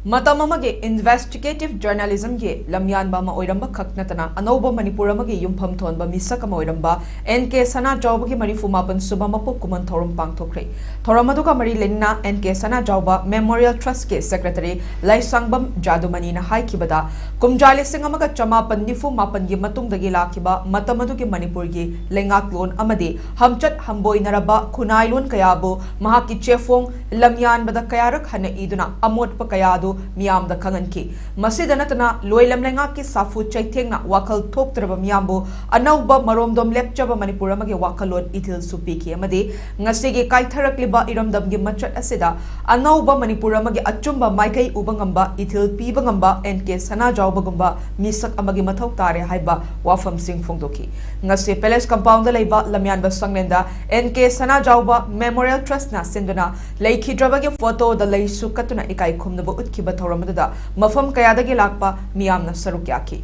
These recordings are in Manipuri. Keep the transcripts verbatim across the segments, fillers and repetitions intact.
ꯃꯇꯝ ꯑꯃꯒꯤ investigative journalismꯒꯤ ꯂꯝꯌꯥꯟꯕ ꯑꯃ ꯑꯣꯏꯔꯝꯕ ꯈꯛ ꯅꯠꯇꯅ, ꯑꯅꯧꯕ ꯃꯅꯤꯄꯨꯔ ꯑꯃꯒꯤ ꯌꯨꯝꯐꯝ ꯊꯣꯟꯕ ꯃꯤꯁꯛ ꯑꯃ ꯑꯣꯏꯔꯝꯕ N K ꯁꯅꯥꯖꯥꯎꯕꯒꯤ ꯃꯔꯤꯐꯨ ꯃꯥꯄꯟ ꯁꯨꯕ ꯃꯄꯣꯛ ꯀꯨꯝꯑꯣꯟ ꯊꯧꯔꯝ ꯄꯥꯡꯊꯣꯛꯈ꯭ꯔꯦ꯫ ꯊꯧꯔꯝ ꯑꯗꯨꯒ ꯃꯔꯤ ꯂꯩꯅꯅ N K ꯁꯅꯥꯖꯥꯎꯕ Memorial Trustꯀꯤ secretary ꯂꯥꯏꯁꯥꯡꯕꯝ ꯖꯥꯗꯨꯃꯅꯤꯅ ꯍꯥꯏꯈꯤꯕꯗ, ꯀꯨꯝꯖꯥ ꯂꯤꯁꯤꯡ ꯑꯃꯒ ꯆꯃꯥꯄꯟ ꯅꯤꯐꯨ ꯃꯥꯄꯟꯒꯤ ꯃꯇꯨꯡꯗꯒꯤ ꯂꯥꯛꯈꯤꯕ ꯃꯇꯝ ꯑꯗꯨꯒꯤ ꯃꯅꯤꯄꯨꯔꯒꯤ ꯂꯩꯉꯥꯛꯂꯣꯟ ꯑꯃꯗꯤ ꯍꯝꯆꯠ ꯍꯝꯕꯣꯏꯅꯔꯕ ꯈꯨꯟꯅꯥꯏꯂꯣꯟ ꯀꯌꯥꯕꯨ ꯃꯍꯥꯛꯀꯤ ꯆꯦꯐꯣꯡ ꯂꯝꯌꯥꯟꯕꯗ ꯀꯌꯥꯔꯛ ꯍꯟꯅ ꯏꯗꯨꯅ ꯑꯃꯣꯠꯄ ꯀꯌꯥ ꯑꯗꯨ ꯃꯤꯌꯥꯝꯗ ꯈꯪꯍꯟꯈꯤ꯫ ꯃꯁꯤꯗ ꯅꯠꯇꯅ ꯂꯣꯏꯂꯝ ꯂꯩꯉꯥꯛꯀꯤ ꯁꯥꯐꯨ ꯆꯩꯊꯦꯡꯅ ꯋꯥꯈꯜ ꯊꯣꯛꯇ꯭ꯔꯕ ꯃꯤꯌꯥꯝꯕꯨ ꯑꯅꯧꯕ ꯃꯔꯣꯝꯗꯣꯝ ꯂꯦꯞꯆꯕ ꯃꯅꯤꯄꯨꯔ ꯑꯃꯒꯤ ꯋꯥꯈꯜꯂꯣꯟ ꯏꯊꯤꯜꯁꯨ ꯄꯤꯈꯤ ꯑꯃꯗꯤ ꯉꯁꯤꯒꯤ ꯀꯥꯏꯊꯔꯛꯂꯤꯕ ꯏꯔꯝꯗꯝꯒꯤ ꯃꯆꯠ ꯑꯁꯤꯗ ꯑꯅꯧꯕ ꯃꯅꯤꯄꯨꯔ ꯑꯃꯒꯤ ꯑꯆꯨꯝꯕ ꯃꯥꯏꯀꯩ ꯎꯕ ꯉꯝꯕ, ꯏꯊꯤꯜ ꯄꯤꯕ ꯉꯝꯕ N K ꯁꯅꯥꯖꯥꯎꯕꯒꯨꯝꯕ ꯃꯤꯁꯛ ꯑꯃꯒꯤ ꯃꯊꯧ ꯇꯥꯔꯦ ꯍꯥꯏꯕ ꯋꯥꯐꯝꯁꯤꯡ ꯐꯣꯡꯗꯣꯛꯈꯤ꯫ ꯉꯁꯤ Palace Compoundꯗ ꯂꯩꯕ ꯂꯝꯌꯥꯟꯕ ꯁꯪꯂꯦꯟꯗ N K ꯁꯅꯥꯖꯥꯎꯕ Memorial Trustꯅ ꯁꯤꯟꯗꯨꯅ ꯂꯩꯈꯤꯗ꯭ꯔꯕꯒꯤ photoꯗ ꯂꯩꯁꯨ ꯀꯠꯇꯨꯅ ꯏꯀꯥꯏ ꯈꯨꯝꯅꯕ ꯎꯠꯈꯤꯕ ꯊꯧꯔꯝ ꯑꯗꯨꯗ ꯃꯐꯝ ꯀꯌꯥꯗꯒꯤ ꯂꯥꯛꯄ ꯃꯤꯌꯥꯝꯅ ꯁꯔꯨꯛ ꯌꯥꯈꯤ꯫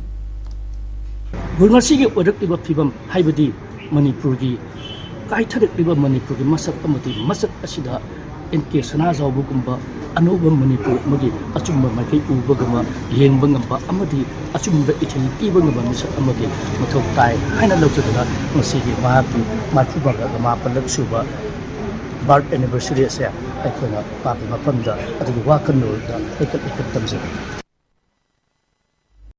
ꯉꯁꯤꯒꯤ ꯑꯣꯏꯔꯛꯂꯤꯕ ꯐꯤꯕꯝ, ꯍꯥꯏꯕꯗꯤ ꯃꯅꯤꯄꯨꯔꯒꯤ, ꯀꯥꯏꯊꯔꯛꯂꯤꯕ ꯃꯅꯤꯄꯨꯔꯒꯤ ꯃꯁꯛ ꯑꯃꯗꯤ ꯃꯆꯠ ꯑꯁꯤꯗ N K ꯁꯅꯥꯖꯥꯎꯕꯒꯨꯝꯕ ꯑꯅꯧꯕ ꯃꯅꯤꯄꯨꯔ ꯑꯃꯒꯤ ꯑꯆꯨꯝꯕ ꯃꯥꯏꯀꯩ ꯎꯕ ꯉꯝꯕ, ꯌꯦꯡꯕ ꯉꯝꯕ ꯑꯃꯗꯤ ꯑꯆꯨꯝꯕ ꯏꯊꯤꯜ ꯄꯤꯕ ꯉꯝꯕ ꯃꯤꯁꯛ ꯑꯃꯒꯤ ꯃꯊꯧ ꯇꯥꯏ ꯍꯥꯏꯅ ꯂꯧꯖꯗꯨꯅ ꯉꯁꯤꯒꯤ ꯃꯍꯥꯛꯀꯤ ꯃꯔꯤꯐꯨ ꯃꯥꯄꯜꯂꯛ ꯁꯨꯕ birth anniversary ꯑꯁꯦ ꯑꯩꯈꯣꯏꯅ ꯃꯥꯒꯤ ꯃꯐꯝꯗ ꯑꯗꯨꯒꯤ ꯋꯥꯈꯜꯂꯣꯟꯗ ꯍꯩꯀꯠ ꯂꯩꯀꯠ ꯇꯝꯖꯕꯅꯤ꯫